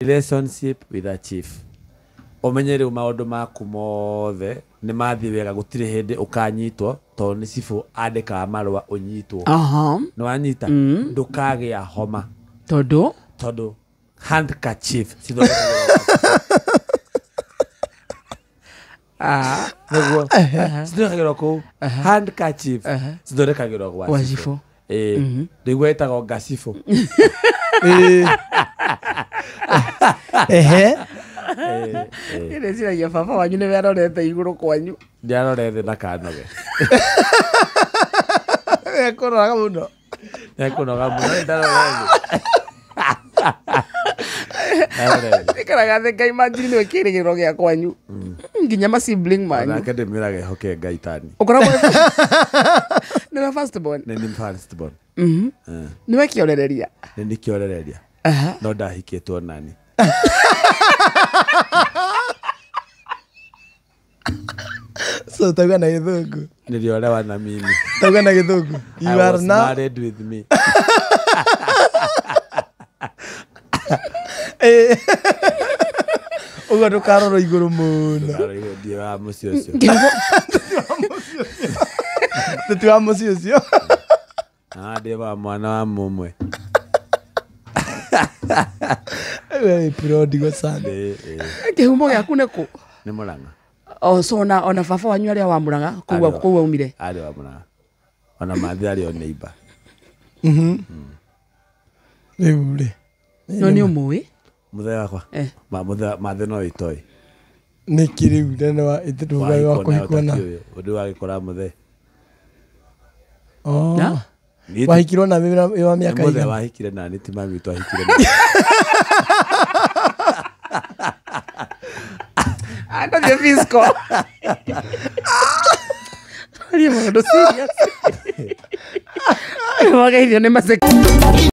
Relationship with a chief. Ũmenye rĩu maũndũ maku mothe nĩ mathiĩ wega, gũtirĩ hĩndĩ ũkanyitwo tondũ nĩ cibũ andĩkaga marũa ũnyitwo. Aha. Nĩ wanyita? Ndũkagĩa homa Tondũ tondũ handkerchief cithondekagĩrwo ah, nĩguo cithondekagĩrwo kũu, handkerchief cithondekagĩrwo gwa Gwa cibũ. cibũ. Ĩĩ, ndĩguo ĩtagwo ngacibũ. Ehe. Ĩĩ, ĩĩ. Ndĩciragia baba wanyu nĩwe arorete igũrũ kwanyu. Ndiarore thĩ ndakanoge. Ekũnoga mũno. Ekũnoga mũno ndarore thĩ. Ndarore thĩ. Ikaraga thĩ ngaimagine nĩwe kĩrĩgĩrĩro gĩa kwanyu nginya ma sibling manyu. Onake ndĩmwĩraga ehoke Ngai tani. Ũkoragwo nĩwe first born? Nĩ niĩ first born. Nĩwe kĩonereria? Nĩ niĩ kĩonereria. Aha. No ndahikĩtwo nani. So tauga na gĩthũngũ. Niliolewa na mimi. Tauga na gĩthũngũ. You I are was now married with me. Eh. Ũguo ndũkarorwo igũrũ mũno. Ndiĩ wa mũciĩ ũcio. Tũti wa mũciĩ ũcio. Ah, ndĩ wa mwana wa mũmwe. We prodigal son. Ĩĩ, ĩĩ. Kĩhumo gĩaku nĩ kũ? Nĩ Mũrang'a. Oh, so ona baba wanyu arĩa wa Mũrang'a kũu Arĩ wa- kũu aumire? Arĩ wa Mũrang'a. Ona mathi arĩ o neighbor. Rĩu rĩ. No nĩ ũmũĩ? Mũthee wakwa. Eh. Ma mũthee mathi no itoĩ. Nĩkĩ rĩu nene wa ĩtũga wa kũhikwo na. Ũndũ wagĩkora mũthee. Oh. Na? Niĩ ti- Wahikirwo na wĩ wa nĩ mĩaka mũthee igana. wahikire na nĩ ti mami witũ ahikire na. Ndathiĩ fisco. Aria maũndũ serious. Wageithio nĩ maseki.